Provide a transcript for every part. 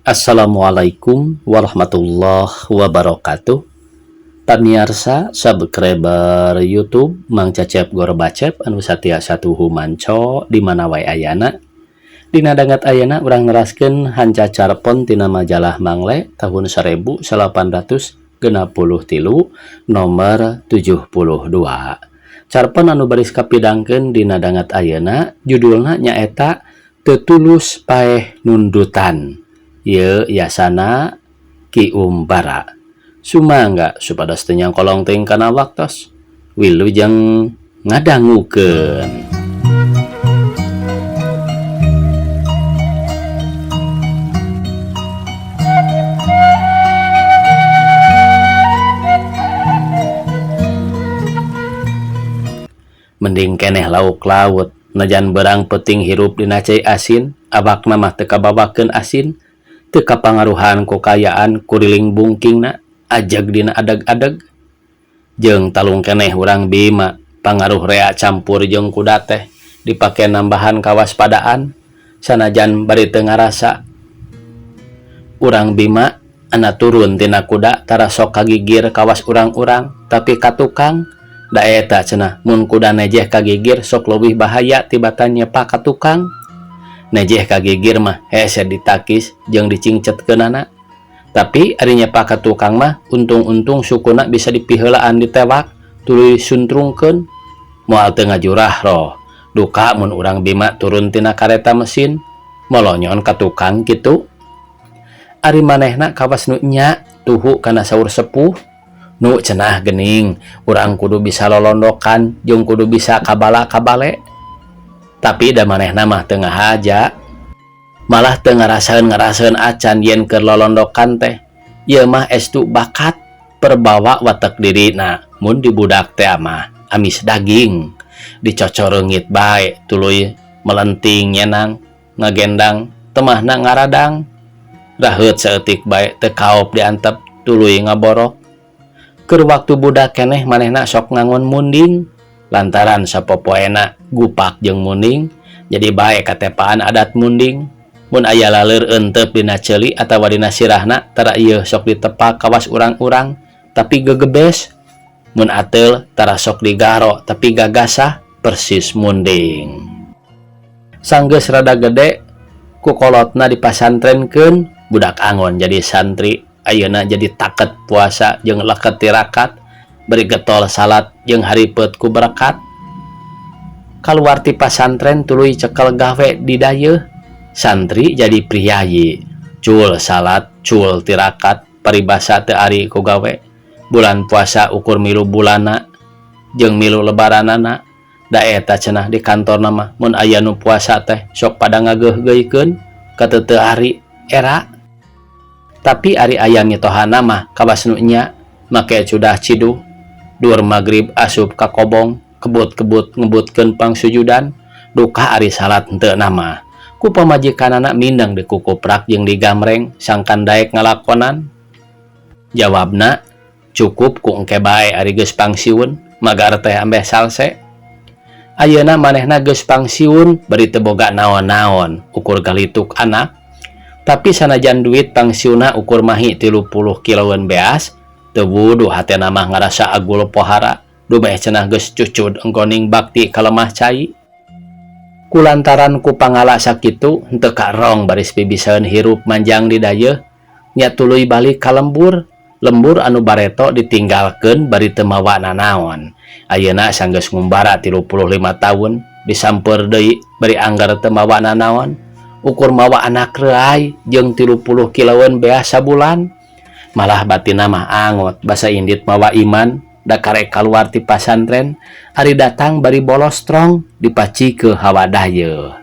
Assalamualaikum warahmatullahi wabarakatuh. Pamiarsa subscriber YouTube Mang Cecep Gorbacep anu satia satuhu manco di mana wae ayana. Dina danget ayeuna urang neraskeun hanca carpon tina majalah Mangle tahun 1863 nomor 72. Carpon anu baris kapidangkeun dina danget ayeuna judulna nyaeta Teu Tulus Paeh Nundutan. Ieu yasana Ki Umbara. Sumangga supados teu nyangkolong teuing kana waktos. Wilujeng ngadangukeun. Mending keneh lauk laut najan berang peuting hirup dina cai asin awakna mah teu kabawakeun asin teu kapangaruhan ku kaayaan kuriling bungkingna ajeg dina adeg-adeg jeung talung keneh urang Bima pangaruh rea campur jeung kuda teh dipake nambahan kawaspadaan sanajan bari teu ngarasa urang Bima ana turun tina kuda tara sok kagigir kawas urang-urang tapi ka tukang da eta cenah mun kuda nejeh kagigir sok leuwih bahaya tibatan nyepak ka tukang. Nejeh kagigir mah hese ditakis jeung dicingcetkeunana. Tapi ari nyepak ka tukang mah untung-untung sukuna bisa dipiheulaan ditewak tuluy suntrungkeun moal teu ngajurah roh. Duka mun urang Bima turun tina kareta mesin molonyon ka tukang kitu. Ari manehna kawas nu nya tuhu kana saur sepuh nu cenah geuning urang kudu bisa lolondokan jeung kudu bisa kabala-kabale. Tapi da manehna mah teu ngahaja malah teu ngarasaeun-ngarasaeun acan yen keur lolondokan teh ieu mah estu bakat perbawa watek dirina mun dibudak teh mah amis daging dicocoreungit bae tuluy melenting nyenang ngagendang temahna ngaradang raheut saeutik bae teu kaop diantep tuluy ngaborok. Keur waktu budak keneh manehna sok ngangon munding lantaran sapopoena gupak jeung munding jadi bae katepaan adat munding mun aya laleur eenteup dina ceuli atawa dina sirahna tara ieu sok ditepak kawas urang-urang tapi gegebes mun ateul tara sok digaro tapi gagasah persis munding. Sanggeus rada gede ku kolotna dipasantrenkeun budak angon jadi santri ayeuna jadi taket puasa jeung leket tirakat beri getol salat jeung haripeut ku berkat. Kaluar ti pasantren tuluy cekel gawe di dayeuh santri jadi priyayi cul salat cul tirakat paribasa teu ari ku gawe bulan puasa ukur milu bulana jeung milu lebaranana da eta cenah di kantorna mah mun aya nu puasa teh sok pada ngageuhgeuikeun ka teu teu ari era. Tapi ari aya mitohana mah kawas nu nya make cudah ciduh dur magrib asup ka kobong kebut-kebut ngebutkeun pangsujudan duka ari salat henteu nama ku pamajikanana mindeng dikukuprak jeung digamreng sangkan daek ngalakonan. Jawabna cukup ku engke bae ari geus pangsiun magar teh ambeh salse. Ayeuna manehna geus pangsiun bari teu boga naon-naon ukur galituk anak. Tapi sanajan duit pangsiunna ukur mahi 30 kiloeun beas teu wuduh hatena mah ngarasa agul pohara dumeh cenah geus cucud engkoning bakti ka lemah cai. Kulantaran ku pangala sakitu henteu karong baris bibiseun hirup manjang di dayeuh nya tuluy balik ka lembur. Lembur anu bareto ditinggalkeun bari teu mawa nanaon. Ayeuna sanggeus ngumbara 35 tahun disamper deui bari anggar teu mawa nanaon. Ukur mawa anak reuay jeung 30 kiloeun beas sabulan. Malah batina mah angot basa indit mawa iman da karek kaluar ti pasantren ari datang bari bolos strong dipaci ke hawa dayeuh.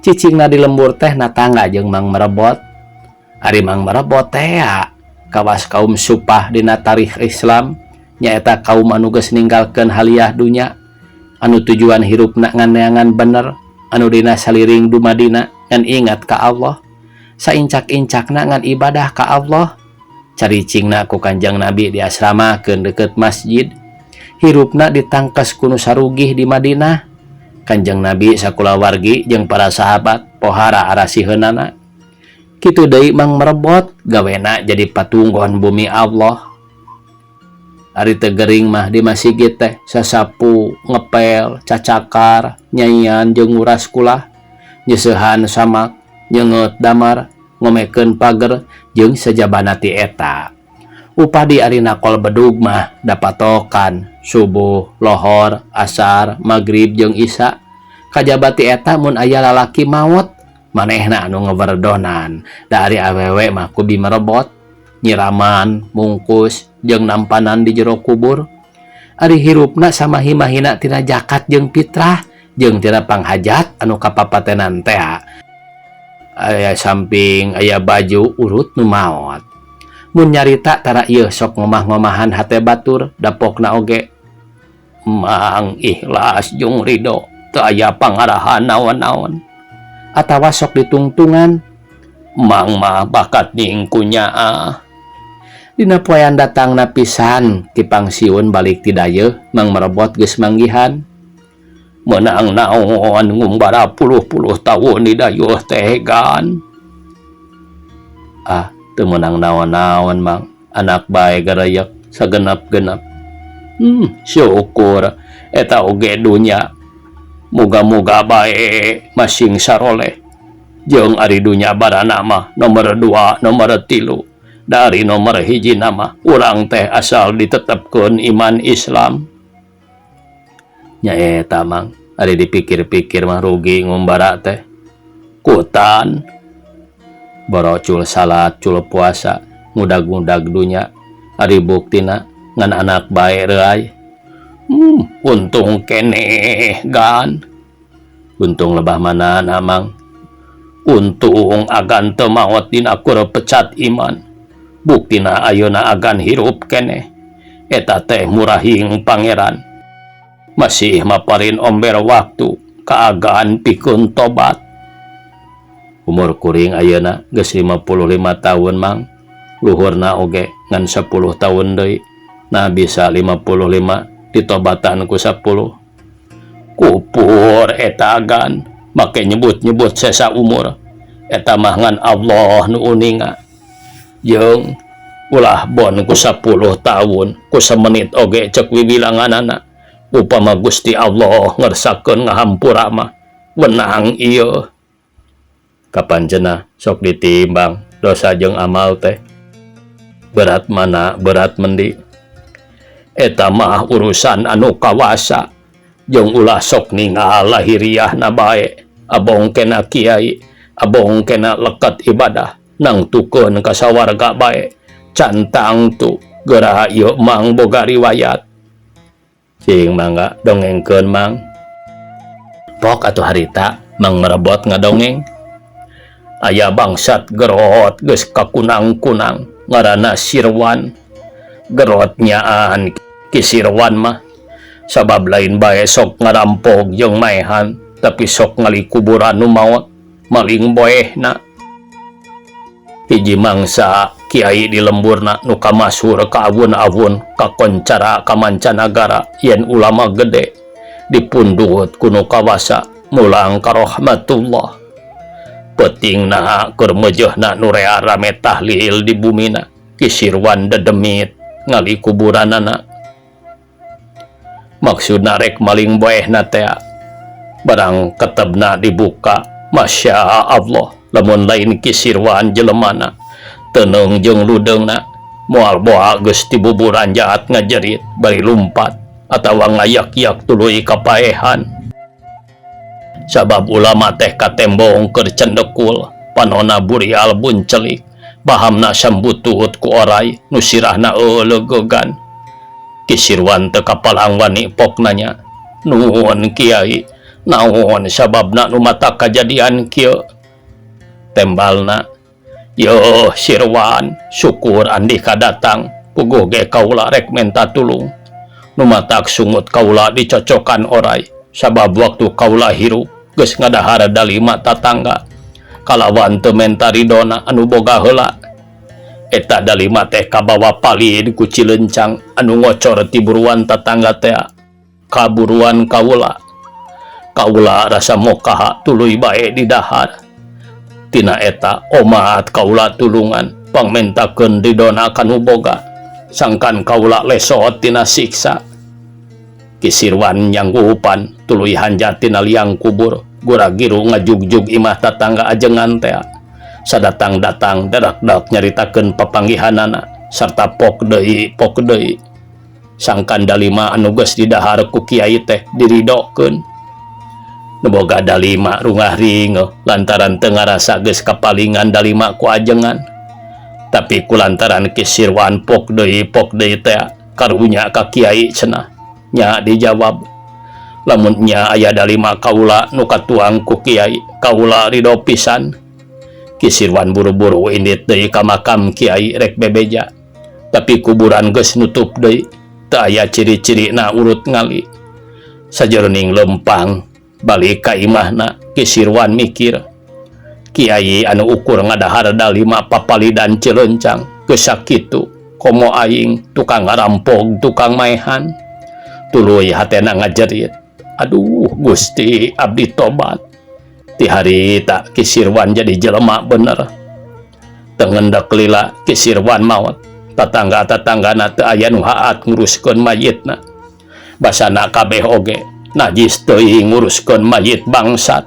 Cicingna di lembur teh natangga jeung Mang Merebot. Ari Mang Merebot tea kawas kaum supah dina tarikh Islam nyaeta kaum anu geus ninggalkeun haliah dunya anu tujuan hirupna nganeangan bener anu dina saliring dumadina ngan ingat ka Allah saincak-incakna ngan ibadah ka Allah. Caricingna ku Kanjeng Nabi di asramakeun deukeut masjid hirupna ditangkes ku nu sarugih di Madinah. Kanjeng Nabi sakulawargi jeung para sahabat pohara arasiheunana. Kitu deui Mang Merebot gawena jadi patunggon bumi Allah. Ari teu gering mah di masigit teh sasapu, ngepel, cacakar, nyaian jeung nguras kulah, nyeuseuhan samak, nyeungeut damar, ngomekeun pager jeung sajabana ti eta. Upadi ari nakol bedug mah da patokan subuh, lohor, asar, magrib jeung isya. Kajaba ti eta mun aya lalaki maot manehna anu ngawerdonan da ari awewe mah ku Bi Merebot nyiraman, mungkus jeung nampanan di jero kubur. Ari hirupna samahi-mahina tina jakat jeung fitrah jeung tina panghajat anu kapapatenan tea. Aya samping aya baju urut nu maot. Mun nyarita tara ieu sok ngomah-ngomahan hate batur dapokna oge. Mang ikhlas jeung ridho teu aya pangarahan naon-naon. Atawa sok ditungtungan Mang mah bakat ning ku nyaah. Dina poean datangna pisan ti pangsiun balik ti dayeuh Mang Merebot geus manggihan. Meunang naon ngumbara puluh-puluh tahun di dayeuh teh gan. Ah, teu meunang naon-naon Mang, anak bae gareyek sagenep-genep. Syukur eta oge dunya. Muga-muga bae masing saroleh. Jeung ari dunya barana mah nomor 2, nomor 3. Dari nomor hiji nama urang teh asal ditetepkeun iman Islam. Nya eta Mang, ari dipikir-pikir mah rugi ngumbara teh. Kutan borocul salat, cul puasa, ngudag-ngudag dunya, ari buktina ngan anak bae reuay. Untung keneh gan. Untung lebah mana Mang. Untung agan teu maot dina kur pecat iman. Buktina ayeuna agan hirup keneh. Eta teh murahing pangeran. Masih maparin omber waktu kaagaan pikeun tobat. Umur kuring ayeuna geus 55 tahun Mang. Luhurna oge ngan 10 tahun deui. Nah bisa 55 ditobatan ku 10. Kupur eta agan make nyebut-nyebut sesa umur. Eta mah ngan Allah nu uninga. Jeung ulah bon ku 10 tahun ku semenit oge cek wiwilanganana. Upama Gusti Allah ngersakeun ngahampura mah wenang ieu. Kapan cenah sok ditimbang dosa jeung amal teh. Berat mana berat mendi. Eta mah urusan anu kawasa. Jeung ulah sok ningal lahiriahna bae. Abong kena kiai, abong kena leket ibadah. Nang tukeun ka sawarga bae. Cantang tu geura ieu Mang boga riwayat. Cing mangga dongengkeun Mang. Pok atuh harita Mang Merebot ngadongeng. Aya bangsat gerot geus kakunang-kunang ngaranna Sirwan. Gerot nyaan Ki Sirwan mah sabab lain bae sok ngarampok jeung maehan tapi sok ngali kuburan nu maot maling boehna. Hiji mangsa kiai di lemburna nu kamashur ka awun-awun kakoncara ka mancanagara yen ulama gede dipundhut ku nu kawasa mulang ka rahmatullah. Peutingna keur meujeuhna nu rea rame tahlil di bumina Ki Sirwan dedemit ngali kuburanana. Maksudna rek maling boehna teh barang ketebna dibuka Masya Allah lamun lain Ki Sirwan jelemana teneung jeung ludeungna moal boa geus tibuburan jahat ngajerit bari lumpat atawa ngayak-yak tuluy kapaehan. Sabab ulama teh katembong keur cendekul panona burial buncelik bahamna sambutut ku orai nu sirahna eulegegan. Ki Sirwan teu kapalang wani pok nanya, nuhun kiai, naon sababna nu mata kajadian kieu? Tembalna, yo Sirwan, syukur andika datang, puguh ge kaula rek menta tulung. Nu matak sungut kaula dicocokan orai, sabab waktu kaula hirup geus ngadahar dalima tatangga. Kalawan teu menta ridona anu boga heula. Eta dalima teh kabawa palid ku cilencang anu ngocor ti buruan tatangga teh kaburuan kaula. Kaula rasa mokaha tuluy bae didahar. Tina eta omat kaula tulungan pangmentakeun ridona ka nu boga sangkan kaula lesot tina siksa. Ki Sirwan nyanggupan tuluy hanjat tina liang kubur gura-giru ngajugjug imah tatangga ajengan teh. Sadatang-datang dadak-dak nyaritakeun papanggihanana sarta pok deui pok deui. Sangkan dalima anu geus didahar ku kiai teh diridokeun. Nu boga dalima rungah ringeuh lantaran teu ngarasa geus kapalingan dalima ku ajengan. Tapi kulantaran Ki Sirwan pok deui teh karunya ka kiai cenah. Nya dijawab, lamun nya aya dalima kaula nu katuang ku kiai, kaula ridho pisan. Ki Sirwan buru-buru indit deui ka makam kiai rek bebeja. Tapi kuburan geus nutup deui, teu aya ciri-cirina urut ngali. Sajeroning lempang balik ka imahna, Ki Sirwan mikir, kiai anu ukur ngadahar dalima papalidan Cilencang geus sakitu, komo aing tukang ngarampog, tukang maehan. Tuluy hatena ngajerit, aduh Gusti abdi tobat. Ti harita Ki Sirwan jadi jelema bener. Teu ngendek lila Ki Sirwan maot. Tatangga-tatanggana teu aya nu haat nguruskeun mayitna. Basana kabeh oge najis teuing nguruskeun mayit bangsat.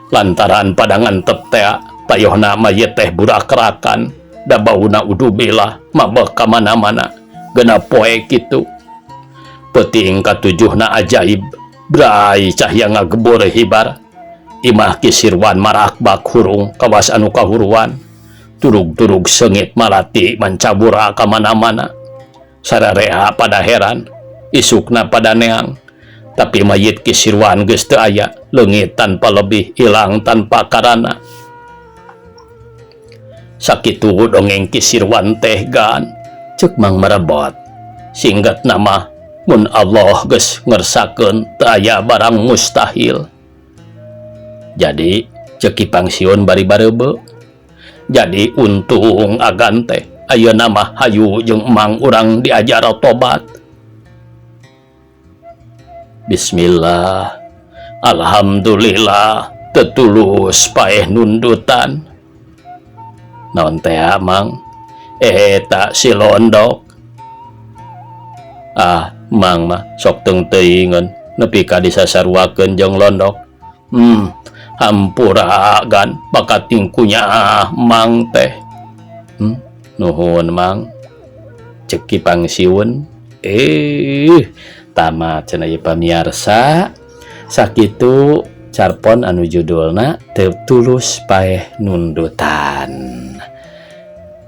Lantaran pada ngantep tea payohna mayit teh burakrakan, da bauna udubilah mabek ka mana-mana genep poe kitu. Peuting katujuhna ajaib, bray cahya ngagebur hibar. Imah Ki Sirwan marakbak hurung kawas anu kahuruan. Turug-turug seungit malati mancabura ka mana-mana. Sararea pada heran, isukna pada neang. Tapi mayit Ki Sirwan geus teu aya, leungit tanpa lebih, hilang tanpa karana. Sakitu dongeng Ki Sirwan teh gan, ceuk Mang Merebot. Singgat nama mun Allah geus ngersakeun teu aya barang mustahil. Jadi ceuk Ki Pangsiun bari bareubeu. Jadi untung agan teh ayeuna mah hayu jeung emang urang diajar tobat. Bismillah, alhamdulillah, tetulus paeh nundutan. Naon teh Mang? Eta si Londok. Ah, Mang mah sok teung teuingeun nepi ka disasaruakeun jeung Londok. Hampura gan bakat tingkunya Mang teh. Nuhun Mang. Ceuk Ki Pangsiun. Tamat cenah ieu pamiarsa. Sakitu carpon anu judulna Teu Tulus Paeh Nundutan.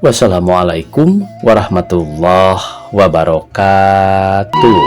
Wassalamualaikum warahmatullahi wabarakatuh.